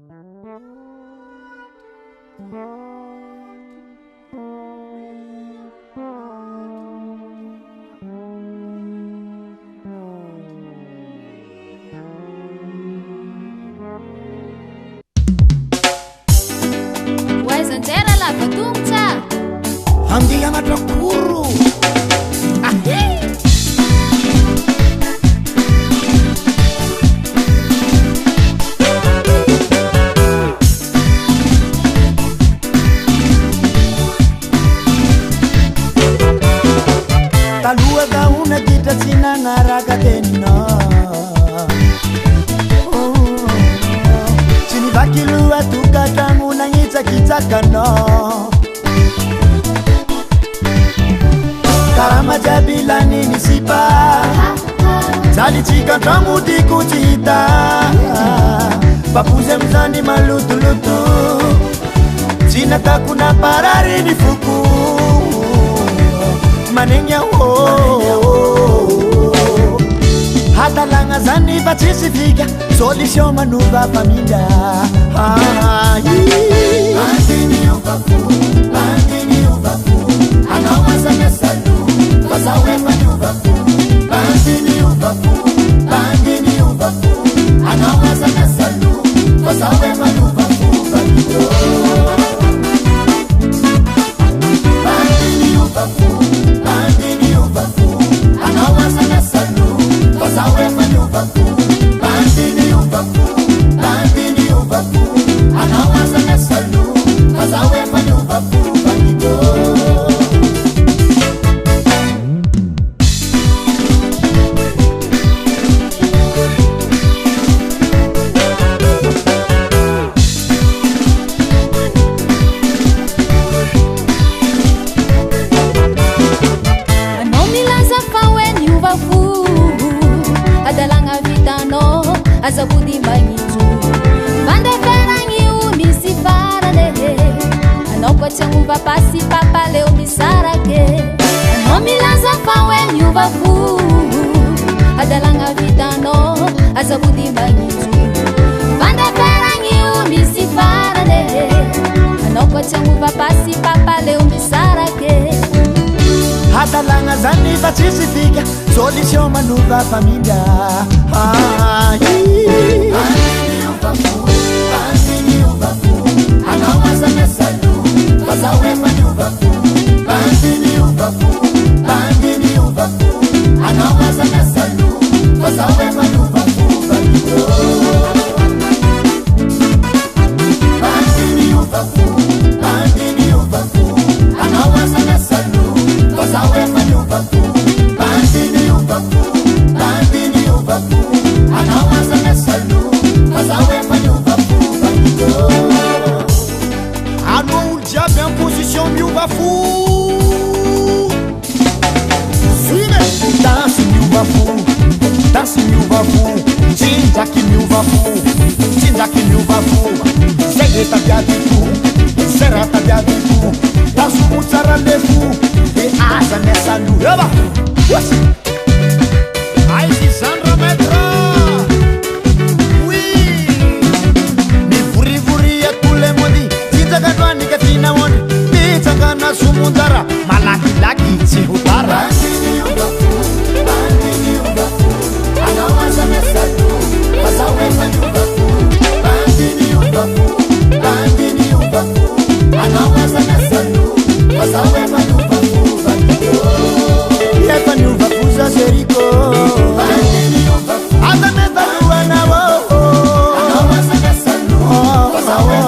Ho aiza indray raha lava tongotra? Andeha hianatra koro. Taloha zaho naditra tsy nanaraka teninao. Tsy nivaky loha tokantrano nagnitsakitsaka anao. Karama jiaby lany ny sipa. Jalintsika an-tragno tiako tsy hita. Papozy amizany malotoloto. Tsy natako namparary ny foko. Manegny aho. Hadalagna zany fa tsisy fika. Solution manova famindra. Andiniova fo, andiniova fo. Anao aza miasa loha, fa zaho efa niova fo. Andiniova fo, andiniova fo. Anao aza miasa loha, fa zaho efa niova fo. Valido. Andiniova fo, andiniova fo. Anao aza miasa loha, fa zaho efa niova fo. Andiniova fo, andiniova fo. Anao aza miasa loha, fa zaho efa niova fo. Valido. Anao milaza fa hoe niova fo. Hadalagna vitanao, aza mody magnitso. Fandeferagna io misy farany e. Anao koa tsy hagnova pasy papa leo misaraka e. Anao milaza fa hoe niova fo. Hadalagna vitanao, aza mody magnitso. Fandeferagna io misy farany e. Anao koa tsy hagnova pasy papa leo misaraka e. Hadalagna zany fa tsisy fika. Solution manova famindra. Andiniova fo, andiniova fo. Anao aza miasa loha, fa zaho efa niova fo. Andiniova fo, andiniova fo. Anao aza miasa loha, fa zaho efa niova fo. Valido. Andiniova fo, andiniova fo. Anao aza miasa loha, fa zaho efa niova fo. Andiniova fo, andiniova fo. Anao aza miasa loha, fa zaho efa niova fo. Valido. Anao olo jiaby en position miova fo. Suivez. Danse miova fo, danse miova fo, tsinjaky miova fo, tsinjaky miova fo. Zay le tadiaviko, zay raha tadiaviko. Danse mo tsara le fo, de aza miasa loha. Eva! Oasy! Aiza izany ra maître? Oui! Mivorivoria tout le monde, tsinjaka androany ka tiana ondry, mitsangana somonjara, malakilaky tsy ho tara. Andiniova fo, andiniova fo. Anao aza miasa loha, fa zaho efa niova fo. Andiniova fo, andiniova fo. Anao aza miasa loha, fa zaho efa niova fo. Valido. Efa niova fo za seriko. Andiniova fo. Aza miasa loha anao. Anao aza miasa loha, fa zaho efa